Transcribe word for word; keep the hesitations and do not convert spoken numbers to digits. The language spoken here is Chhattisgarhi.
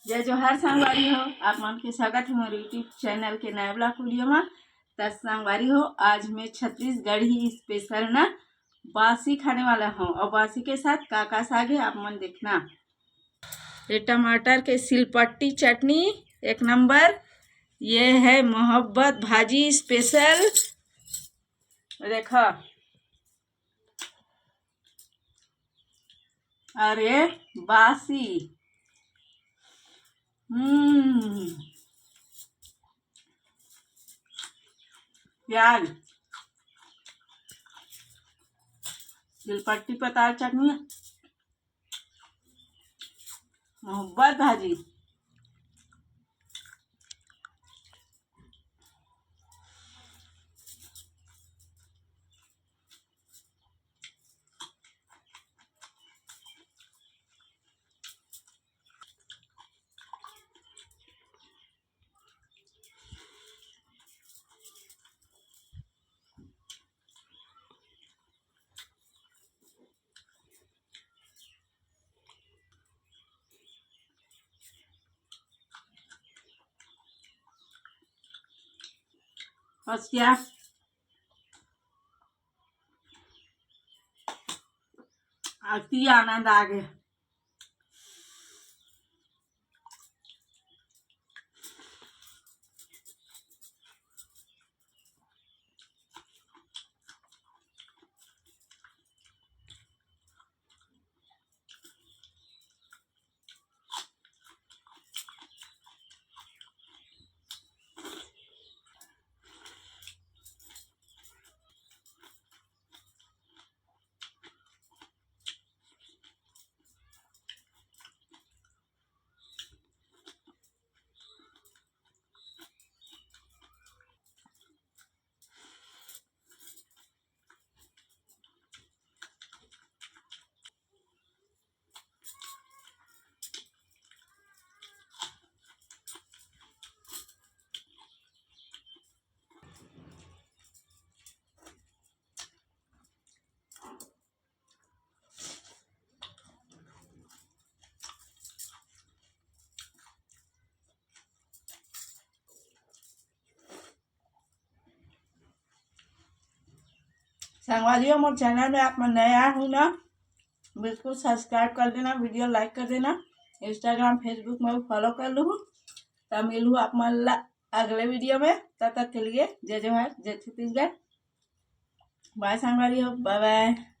जय जोहार संगवारी हो, आप मन के स्वागत हे मोर YouTube चैनल के नया ब्लॉग वीडियो मा। त संगवारी हो, आज मैं छत्तीसगढ़ी स्पेशल ना बासी खाने वाला हूँ, और बासी के साथ का का साग है आप मन देखना। ये टमाटर के सिलपट्टी चटनी एक नंबर, ये है मोहब्बत भाजी स्पेशल। देखा, अरे बासी, हम्म, प्याज, सिलपट्टी पताल चटनी, मोहब्बत भाजी। बस क्या, अति आनंद आ गए। संगवारी हो, मोर चैनल में आप मन नया हो ना, बिल्कुल सब्सक्राइब कर देना, वीडियो लाइक कर देना, Instagram, Facebook में फॉलो कर लूँ। तब मिलूँ आप मन ला अगले वीडियो में। तब तक के लिए जय जोहार, जय छत्तीसगढ़। बाय संगवारी हो, बाय बाय।